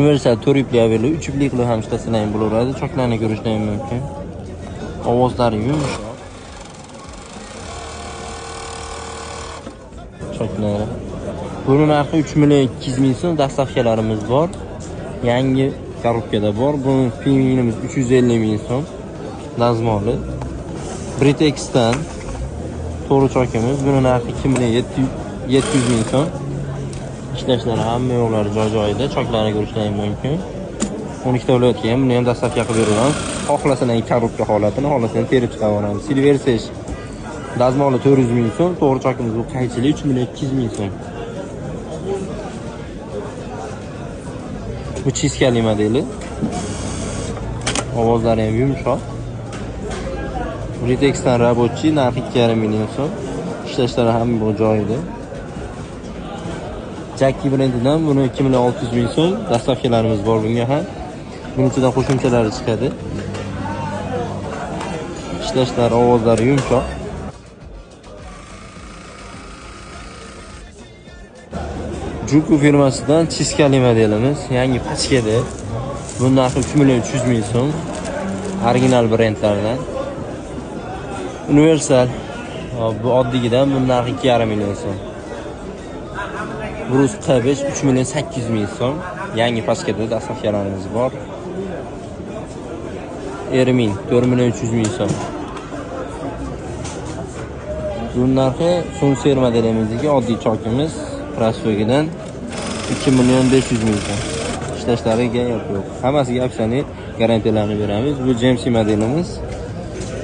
Universal 4 ipli averli, 3 ipli qilib ham ishlasalar ham bo'laveradi. Choklarni ko'rishlar ham mumkin. Ovozlari yumshoq. Choklari. Buni narxi 3 million 200 ming so'm. Dastavkalarimiz bor. Yangi korobkada bor. Buni pingvinimiz 350 ming so'm. Dazmoli. Britexdan to'g'ri chokimiz. Buni narxi 2 million 700 ming so'm. Ishlashlari hamma yo'qlari joy-joyida, choklarni ko'rishlaring mumkin. 12 ta viloyatga ham buni ham dastavka qilib beraveramiz. Xohlasalar korobka holatini, xohlasalar terib chiqarib. Silver Sesh dazmoli 400 ming so'm, to'g'ri chokimiz bu qaychili 3 million 200 ming so'm. Bu chiskali modeli. Ovozlari ham yumshoq. Britexdan rabochi narxi 2,5 million so'm. Ishlashlari ham bu joyida. Jackie brendidan buni 2 million 600 ming so'm. Dastavkalarimiz bor bunga ham. Buning ichidan qo'shimchalari chiqadi. Ishlashlar, ovozlari yumshoq. Juku firmasidan chiskali modelimiz, yangi pachkada. Buning narxi 3 million 300 ming so'm. Original brendlardan. Universal bu oddiygidan, buning narxi 2,5 million so'm. Brus Q5 3 million 800 ming so'm. Yangi pachkada dastavkalarimiz bor. Ermin 4 million 300 ming so'm. Buning narxi Sunser modelimizdagi oddiy chokimiz Prostogidan 2 million 500 ming so'm. Ishlashlariga gap yo'q. Hammasiga afsona garantiyalarni beramiz. Bu James modelimiz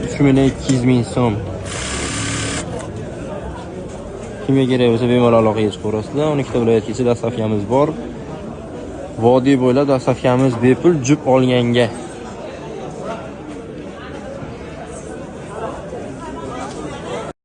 3 million 200 ming so'm. Kimga kerak bo'lsa bemalol aloqaga chiqaverasizlar. 12 ta viloyatgacha dastavkamiz bor. Vodiy bo'ylab dastavkamiz bepul, jup olganga.